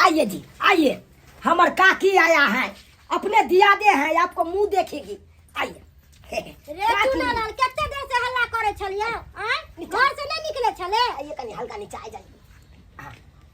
आइए जी आइए, हमर काकी आया है, अपने दिया दे हैं, आपको मुंह देखेगी। आइए। रे चुनालाल, कते देर से हल्ला करे छलिए? आय, घर से नहीं निकले छले? आइए, कनी हल्का नीचा आ जाइए। हाँ,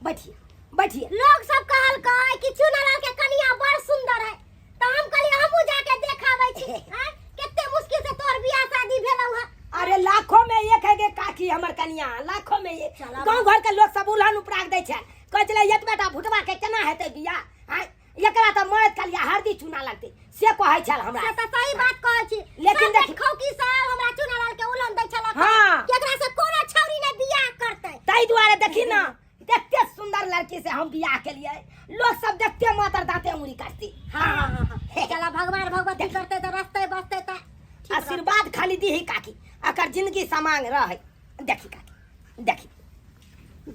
बैठिए बैठिए। लोग सब कहलकै कि चुनालाल के कनिया बड़ सुंदर है, तो हम कहलिए हमहू जाके देखाबै छी। आय, कते मुश्किल से तोहर बियाह शादी भेलौ है। अरे लाखों में एक है गे काकी हमर कनिया, लाखों में एक। चला। गांव घर के लोग सब उल्हन उपराग दै छै, कहै छलै एतबे टा भुटवा के केना हेतै बियाह? आँय, एकरा तऽ मरद खाली हरदी चूना लगतै, से कहै छल हमरा। से तऽ सही बात कहै छी। लेकिन सब देखी- खौकी सब हमरा चुनालाल के उलन दै छल हाँ। कि एकरा से कोनो छौरी ने बियाह करतै। ताहि दुआरे देखी ना, देखते सुंदर लड़की से हम बियाह के लिए लोग सब देखते मातर दांते उंगली काटती। हाँ हाँ हाँ हाँ। चला, भगवान भगवती करते तऽ रस्ते बसते तऽ ठीक रहतै। आशीर्वाद खाली दीही काकी, अकर जिंदगी समांग रहे। देखी काकी, देखी।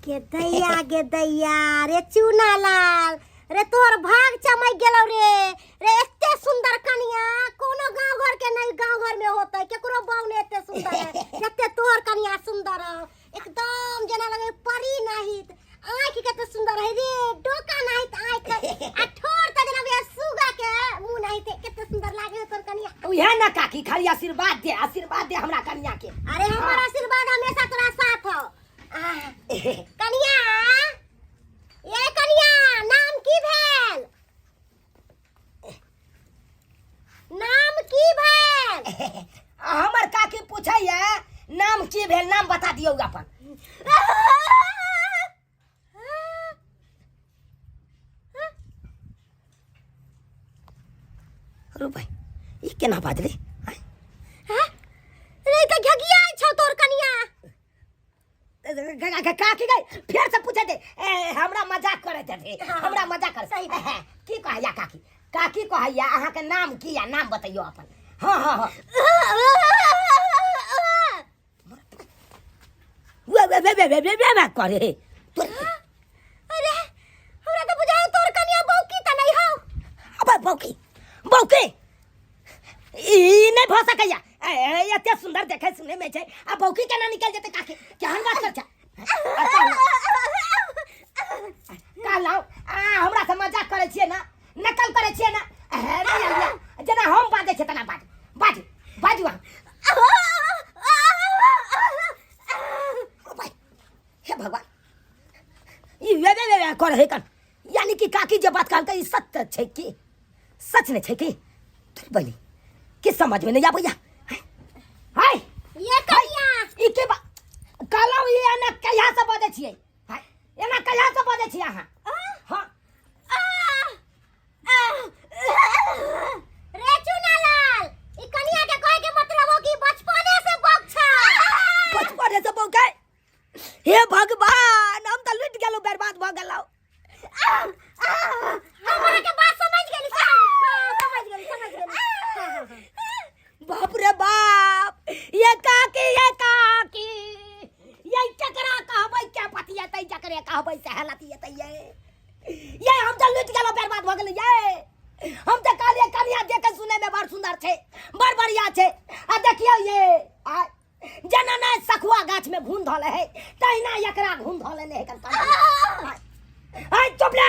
गे दैया, गे दैया रे चूनालाल रे, तोहर भाग चमक गेलौ रे। रे एते सुंदर कनिया कोनो गांव घर के नहीं, गांव घर में होतै केकरो बाऊ ने एते सुंदर है जते तोहर कनिया सुंदर है। एकदम जेना लगे परी नाहित, आँखि कते सुंदर है रे, डोका नाहित आँखि, आ ठोर त जेना बुझाय सुगा के मुंह नाहित, कते सुंदर लागे है तोहर कनिया। उहे ना काकी, खाली आशीर्वाद दे, आशीर्वाद दे हमरा कनिया के। अरे हमर आशीर्वाद हमेशा तोरा साथ हो। कनिया, ये कनिया, नाम की भेल? नाम की भेल? हमर काकी पूछैया नाम की भेल, नाम बता दियौ अपन। अरे भाई, ई केना बाजलै? हैं? रे तऽ घगिया छौ तोर कनिया। काकी गई, फेर से पूछे दे। ए, हमरा मजाक करे दे, हमरा मजाक कर। सही बात। की कहैया काकी? काकी कहैया अहाँ के नाम की या नाम बतैयो अपन। हाँ हाँ हाँ, वे वे वे वे वे वे वे वे करे तोर। अरे हमरा तऽ बुझायो तोर कनिया बौकी तऽ नहीं हौ। अबे बौकी बौकी ई नहि भऽ सकैया। ए, ए, एते सुंदर देखै सुनै में छै आ बौकी केना निकल जेतै? काकी, केहन बात कर छै? कहलहुँ आ हमरा से मजाक करै छियै ना, नकल करै छियै ना? हे रे अल्लाह, जेना हम बाजै छियै तेना बाजू बाजू बाजू अहाँ। ओ भाई, हे भगवान, ई वे वे वे वे करे है कन, यानी कि काकी जे बात कहलकै ई सत्य छै की सच नहीं छै की? तोरी बहिनी की समझ में नहीं आबैया। हाय ये कनिया, ई के बा कहलहुँ ई एना कहिया से बजै छियै? हाय, एना कहिया से बजै छियै अहाँ? हाँ। रे चुनालाल, ई कनिया के कहे के मतलब हो कि बचपने से बक छ। बचपने से बौक है? हे भगवान, हम तऽ लुटि गेलहुँ, बर्बाद भऽ गेलहुँ। हम अहाँ के बात समझ गेली, हाँ, समझ गेली, समझ गेली। हाँ, हाँ, हाँ। बाप रे बाप, ये काकी, ये काकी, ये केकरा कहबै के पतियतै, जकरे कहबै सएह लतियतै। ये हम तऽ लुटि गेलहुँ, बर्बाद भऽ गेलहुँ। ये हम तऽ कहलियै कनिया देखे सुनै में बड़ सुंदर छै, बड़ बढ़िया छै, आ देखियौ ये आ जेना नहि सखुआ गाछ में घुन धऽ ले है तहिना एकरा घुन धऽ लेने है। कन आय, चुप ले,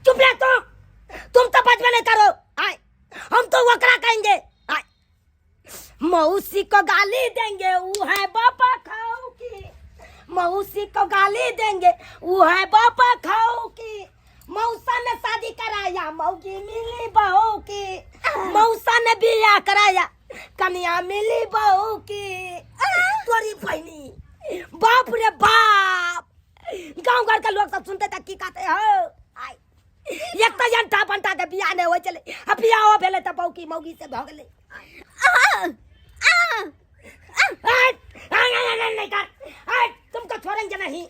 चुप ले तुम, तुम तो बचबे नहीं करो। आय, हम तो ओकरा कहेंगे, आय मौसी को गाली देंगे, वो है बापा खाओ की। मौसी को गाली देंगे, वो है बापा खाओ की। मौसा ने शादी कराया, मौगी मिली बहू की। मौसा ने बियाह कराया, कन्या मिली बहू की। तोरी बहनी, बाप रे बाप, गांव घर के लोग सब सुनते तक की कहते हो? आय एक तो अंटा बंटा के बियाह नहीं होय चले, आ बियाह भेलै तऽ बौकी मौगी से भऽ गेलै। आय, आय, आय, आय, नहीं कर, आय, तुमको छोड़ेंगे नहीं,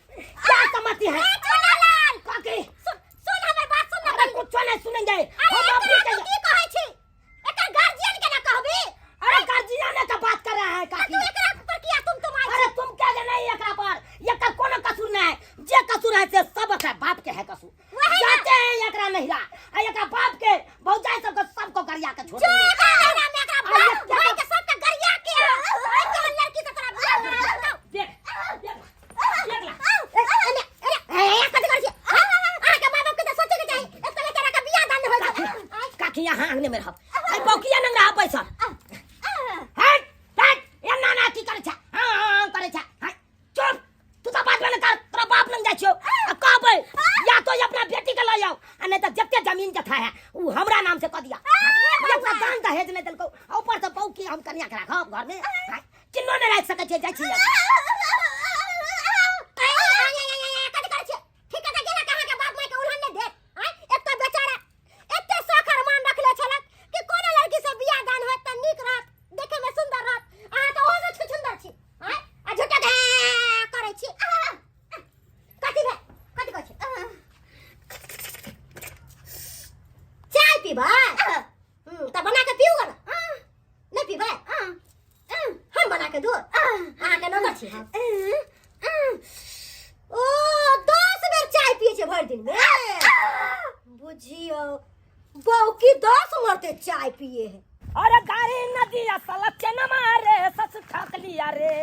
क्या समझती है? चुनालाल, काकी, सुन सुन हमर बात सुन ना। अरे कुछ नहीं सुनेंगे अरे हम। एकरा अपनी तू की कहै छी? एकर गार्जियन के ना कहबी? अरे गार्जियन का बात कर रहा है काकी। तू एकरा पर किया तुम तुम अरे तुम क्या जाने एकरा पर, एकर कोनो कसूर नहीं है। जे कसूर है से सब एकरा बाप के है कसूर। वही ना। जाते हैं एकरा नहिरा आ एकरा बाप के भौजाई सबके सबको गरिया के छोड़ जो देंगे। एकरा नहिरा में एकरा आ, बाप ये भाई के सबके गरिया के आ ओइ केहन लड़की से तोरा बियाह कराओ? देख देख देख ला। अरे अरे, कथी करै छी? अहाँके माय बाप के तऽ सोचै राखी यहाँ आंगने में रहब आई बौकिया नंग रहब बैसल हट हट ये नाना की करै छै हाँ हाँ हाँ करै छै हट चुप तू तो बात में कर तोरा बाप लग जाइ छियौ आ कहबै या तो अपना बेटी के लऽ जाओ आ नहीं तो जते जमीन जथा है उ हमरा नाम से कह दिया एकटा दान दहेज नहीं देलकौ आ ऊपर से बहू की हम कन्या के राखब घर में हाँ, किन्नो नहीं राखि सकै छियै जाइ छियै चाय पीबै तऽ बना के पीऊ ने नहि पीबै हम बना के दू अहाँके नौकर छी हम ओ 10 बेर चाय पिए छै भरि दिन में बुझियौ बौकी 10 मरते चाय पिए है। अरे गाड़ी नदी असल चन मारे सस ठक लिया रे,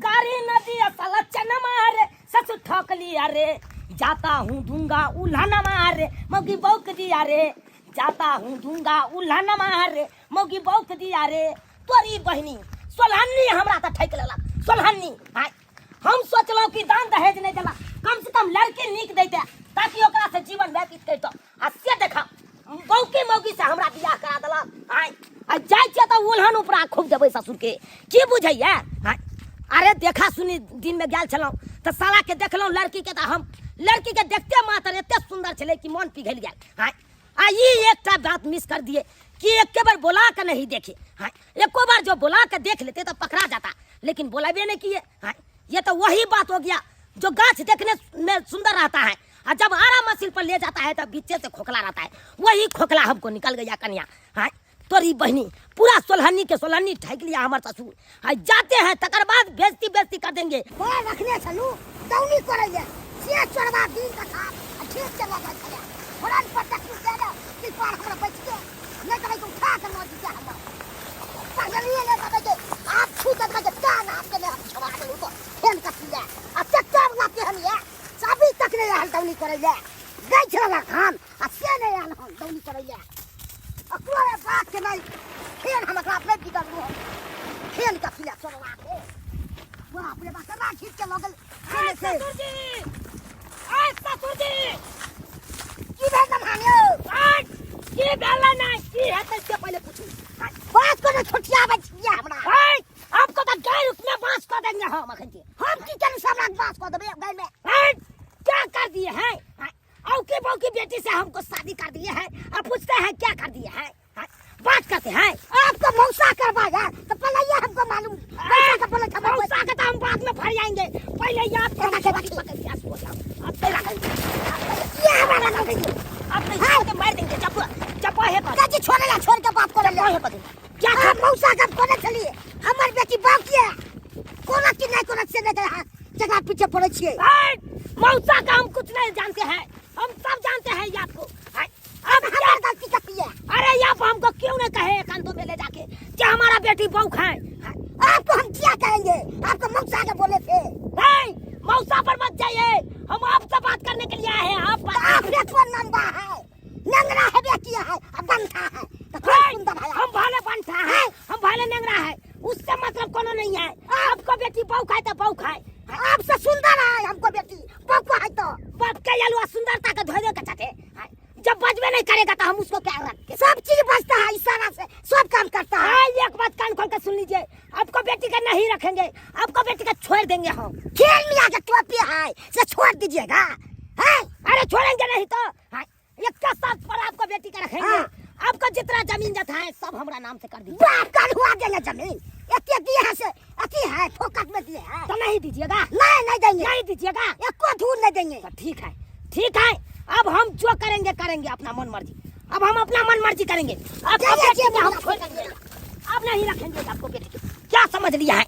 गाड़ी नदी असल चन मारे सस ठक लिया रे, जाता हूँ दूंगा उल्हन मारे मौगी बौक दिया रे, जाता हूँ दूंगा उल्हन मारे मौगी बौक दिया रे। तोरी बहिनी सोलहन्नी हमरा तऽ ठकि लेलक सोलहन्नी। आय हम सोचलहुँ कि दान दहेज नहि देलक, कम से कम लड़की नीक दैते ताकि ओकरा से जीवन व्यतीत करितहुँ, आ से देखा बौकी मौगी से हमरा बियाह करा देलक। आय आ जाइ छियै तऽ उल्हन उपरा खूब देबै ससुर के, की बुझैया। आय अरे देखा सुनी दिन में गेल छलहुँ तऽ साला के देखलहुँ लड़की के, तऽ हम लड़की के देखते मात्र एते सुंदर छलै कि मन पिघलि गेल। आय आ ई एकटा बात मिस कर दिए कि एक बार बोला के नहीं देखे। हाँ एको बार जो बोला के देख लेते तो पकड़ा जाता, लेकिन बोलाबे नहीं किए। हाँ ये तो वही बात हो गया जो गाछ देखने में सुंदर रहता है और जब आरा मशीन पर ले जाता है तो बीचे से खोखला रहता है, वही खोखला हमको निकल गया कन्या। हाँ तोरी बहनी पूरा सोलहनी के सोलहनी ठक लिया हमार ससुर। हाँ जाते हैं तकर बाद बेइज्जती बेइज्जती कर देंगे। बड़ रखने छलू दौनी करैले से चोरबा दिन के खा आ ठीक से लऽ जाइ छलै। फोरन पर देखलू से ने कि पर हमरा बचि गेल, नहि तऽ उठा के लऽ जेतै हमर। पहलिए नहि देबै के आब छू देबै के टांग हाथ के नहि हम छोड़ा देलू तऽ फेन कथी लए आ ट्रैक्टर वला केहन यऽ से अभी तक नहि आयल दौनी करैले। गै छल धान आ से नहि आयल हन दौनी करैले। अकरो बात के नहि फेन हम एकरा अपने बिगड़लू हन फेन कथी लए चोरबा के। बाप रे बाप केना घीच के लऽ गेल। आय ससुर जी, आय ससुर जी, की भेल नमहान यौ? आय की भेल नहि की हेतै से पहिले पूछू। बात कोनो छोटियाबै छियै हमरा? आय आपको तो गाय उसमें बांस कऽ देंगे हम अखन के। हम की करू से हमरा बांस कऽ देबै गाय में? आय क्या कर दिए हैं? आय औकी बौकी बेटी से हमको शादी कर दिए हैं और पूछते हैं क्या कर दिए हैं? हाँ, बात करते हैं। आपको मौसा करवाया तो पहले ये हमको मालूम। मौसा का पहले खबर मौसा का तो हम बाद में फर जाएंगे, पहले ये आपको हम रखे, पकड़ रखे। के प्यास हो जाओ। अब तेरा कहीं। ये हमारा नाम है। अब नहीं छोड़ के मार देंगे, जब जब है पर। काजी छोड़े ला, छोड़ के बात करे ले। जब है पर। क्या आप मौसा का कोने चलिए? हमार बेटी बाप की है। कोना की नहीं कोना से नहीं है। जगह पीछे पड़े छिए। ए, मौसा का हम कुछ नहीं जानते हैं, हम सब जानते हैं ये आपको। ए, अब हमार क्या गलती कथी है? अरे ये आप हमको क्यों नहीं कहे एकांतों में ले जाके कि हमारा बेटी बहू खाए? आपको हम क्या कहेंगे? आपको मौसा के बोले थे। नहीं, मौसा पर मत जाइए, हम आपसे बात करने के लिए आए हैं। आप बात आप एक नंबर है, नंगरा है बेटी है, अब बनता है तो कौन नहीं, सुंदर है? हम भाले बनता है, हम भाले नंगरा है, उससे मतलब कोनो नहीं है। आपको बेटी बहू खाए तो बहू खाए, आपसे सुंदर है हमको बेटी बहू है तो बाप के अलुआ सुंदरता के धोने के चाहते। जब बजबे नहीं करेगा तो हम उसको क्या रख के? सब चीज बजता है, इशारा से सब काम करता है। हाँ, एक बात कान खोल के सुन लीजिए, आपको बेटी का नहीं रखेंगे, आपको बेटी का छोड़ देंगे हम। खेल में आके टोपी है से छोड़ दीजिएगा। है? अरे छोड़ेंगे नहीं तो। हाँ, एक का साथ पर आपको बेटी का रखेंगे। हाँ। आपको जितना जमीन जथा है सब हमारा नाम से कर दीजिए। बाप का हुआ देंगे जमीन, इतने दिए हैं से अति है फोकट में दिए हैं। तो नहीं दीजिएगा? नहीं, नहीं देंगे। नहीं दीजिएगा? एको धूल नहीं देंगे। तो ठीक है, ठीक है, अब हम जो करेंगे करेंगे अपना मन मर्जी। अब हम अपना मन मर्जी करेंगे। अब चलिए, बेटी चलिए, को हम बोला, छोड़ देंगे, अब नहीं रखेंगे आपको बेटी को। क्या समझ लिया है?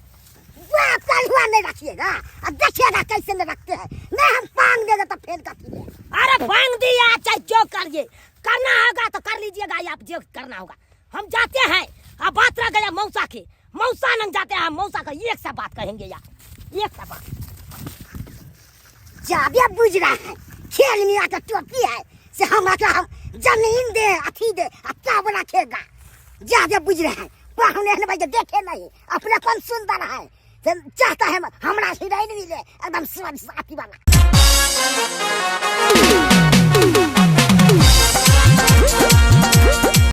बाप का हुआ नहीं रखिएगा, अब देखिएगा कैसे नहीं रखते हैं। नहीं हम पांग देंगे तो फेल का पीले। अरे पांग दिया चाहे जो करिए, करना होगा तो कर लीजिएगा, आप जो करना होगा। हम जाते हैं, अब बात रह गया मौसा के, मौसा नंग जाते हैं, मौसा का एक सा बात कहेंगे यार, एक सा बात। जाबे बुझ रहा है खेल में आकर टोपी है से हम आकर हम जमीन दे अथी दे आ तब रखेगा। ज्यादा बुझ रहे हैं पाहुने एहन भाई देखे नहीं अपने कौन सुंदर है से चाहता है हमरा हीरोइन मिले एकदम स्वच्छ अथी वाला।